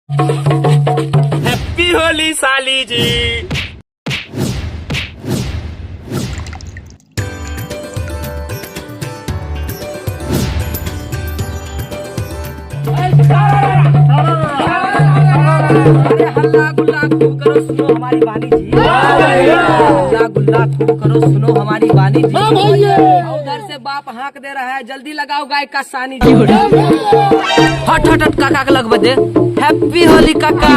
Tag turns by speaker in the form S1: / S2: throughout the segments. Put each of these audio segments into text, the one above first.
S1: Happy Holi साली जी।
S2: अरे हल्ला गुल्ला खूब करो, सुनो हमारी बानी जी। हल्ला गुल्ला खूब करो, सुनो हमारी बानी जी। उधर से बाप हाँक दे रहा है, जल्दी लगाओ गाय का सानी जी। हट हट हट, काका के लगबे दे। हैप्पी होली काका।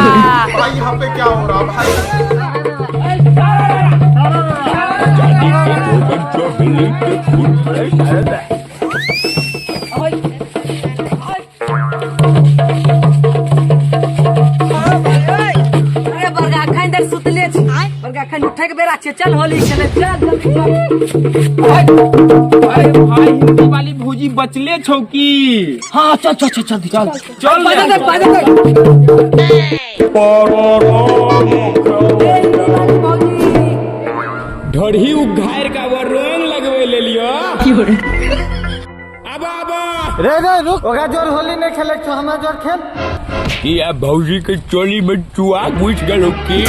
S3: भाई यहाँ पे क्या हो रहा भाई?
S2: अरे बरगा अखन इधर सुतले छी, बरगा अखन उठे के बेरा छै, चल होली खेले चल जल्दी चल।
S1: अरे भाई, हिंदी वाली भौजी बचले छौ की?
S2: हाँ चल चल चल जल्दी चल।
S1: चल।
S2: बाजे दे, बाजे दे।
S1: ढोरही उघार का वो रंग लगवे ले लियो। अब अब
S4: रे रे रुक, ओकरा जोर होली नहीं खेले छो, हमरा जोर खेल।
S1: कि अब भौजी के चोली में चुआ घुस गेलो की?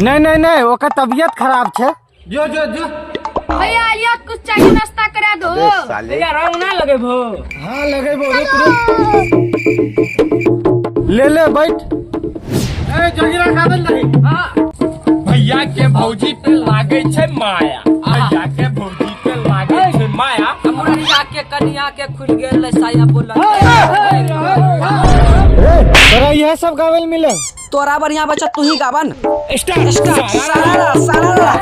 S4: नहीं नहीं नहीं, ओकर तबियत खराब छे। जो जो जो।
S5: भैया आलिया, कुछ चाहिए नाश्ता करा दो।
S2: भैया रंग ना लगे भो।
S4: हाँ लगेबो, रुक रुक, ले ले बैठ। ए जोगिरा काबल नहीं।
S1: भैया के भौजी पे लागे छे माया, भैया के भौजी पे लागे छे माया।
S2: मुड़िया के कनिया के खुल गेल साया बोला।
S4: रे तोरा यह सब गावेल मिले?
S2: तोरा बढ़िया बच्चा, तू ही गावन।
S1: स्टार्ट।
S2: सारा सारा।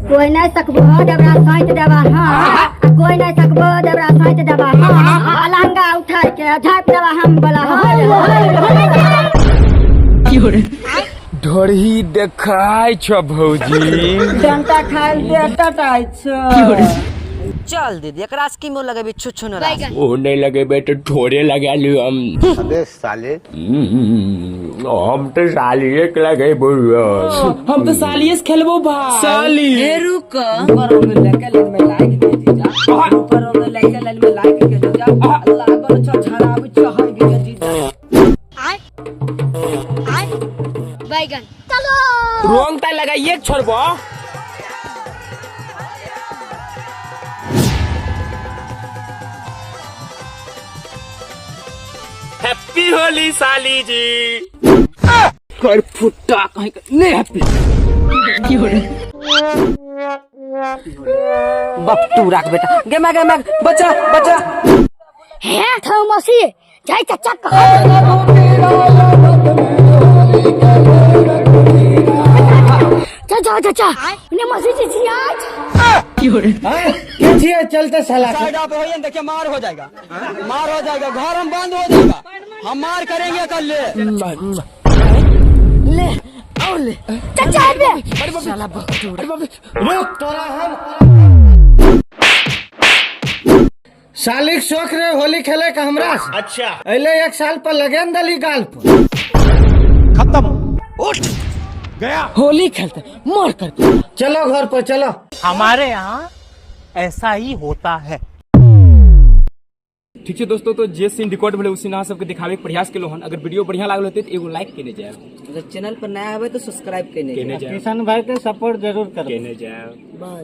S6: कोई नहीं सकबो देवरा साइट देवा, हाँ कोई नहीं सकबो देवरा साइट देवा, हाँ लहंगा उठा के झाप देवा हम बोला।
S1: ढोरही देखाय छो भौजी?
S6: डंटा खाइल दे टटाइ छो।
S2: चल दीदी, एकरा से की मुँह लगेबी छुछु न।
S5: बैगन।
S1: ओ नहीं लगेबे तो थोड़े लगा लियो हम।
S3: अबे साले,
S1: हम तो सालिए के लगेबो।
S7: हम तो सालिए से खेलबो भाई।
S1: साली।
S2: हे रुक, ऊपर रंग लेके लाइन में लाइक के जीजा, ऊपर रंग लेके लाइन में लाइक के जीजा, अल्लाह कर छ छड़ाब छ हई के जीजा।
S5: बैगन चलो।
S1: रंग ता लगाइए के छोड़बो। हैप्पी होली साली जी।
S2: कर फुट्टा कहीं के नहीं हैप्पी बप्टू राख बेटा, गेमा गेमा, बचा बचा।
S5: हे थौ मौसी जाय चाचा कह। चाचा चाचा ने मौसी जी जी आज
S4: के छिए? चलते साला के।
S8: साइड आप होइए, देखिए मार हो जाएगा, मार हो जाएगा, घर हम बंद हो जाएगा, हम मार करेंगे कल ले।
S2: ले और ले।
S5: चाचा बे।
S2: साला बकचोद।
S4: रुक तोरा हम सालिक शौक रे होली खेले का हमरा से। अच्छा अइले एक साल पर लगेन दली गाल पर।
S2: होली खेलते मार कर।
S4: चलो घर पर चलो।
S9: हमारे यहाँ ऐसा ही होता है।
S7: ठीक है दोस्तों, तो जे सीन रिकॉर्ड भेलै ओ सीन अहाँ सबके दिखावे के प्रयास केलहुँ हन। अगर वीडियो बढ़िया लागल होतै तऽ एगो लाइक केने जायब।
S2: अगर चैनल पर नया आवे तो सब्सक्राइब केने
S7: केने जायब।
S4: किशन भाई के सपोर्ट जरूर करो।
S7: केने जायब।
S2: बाय।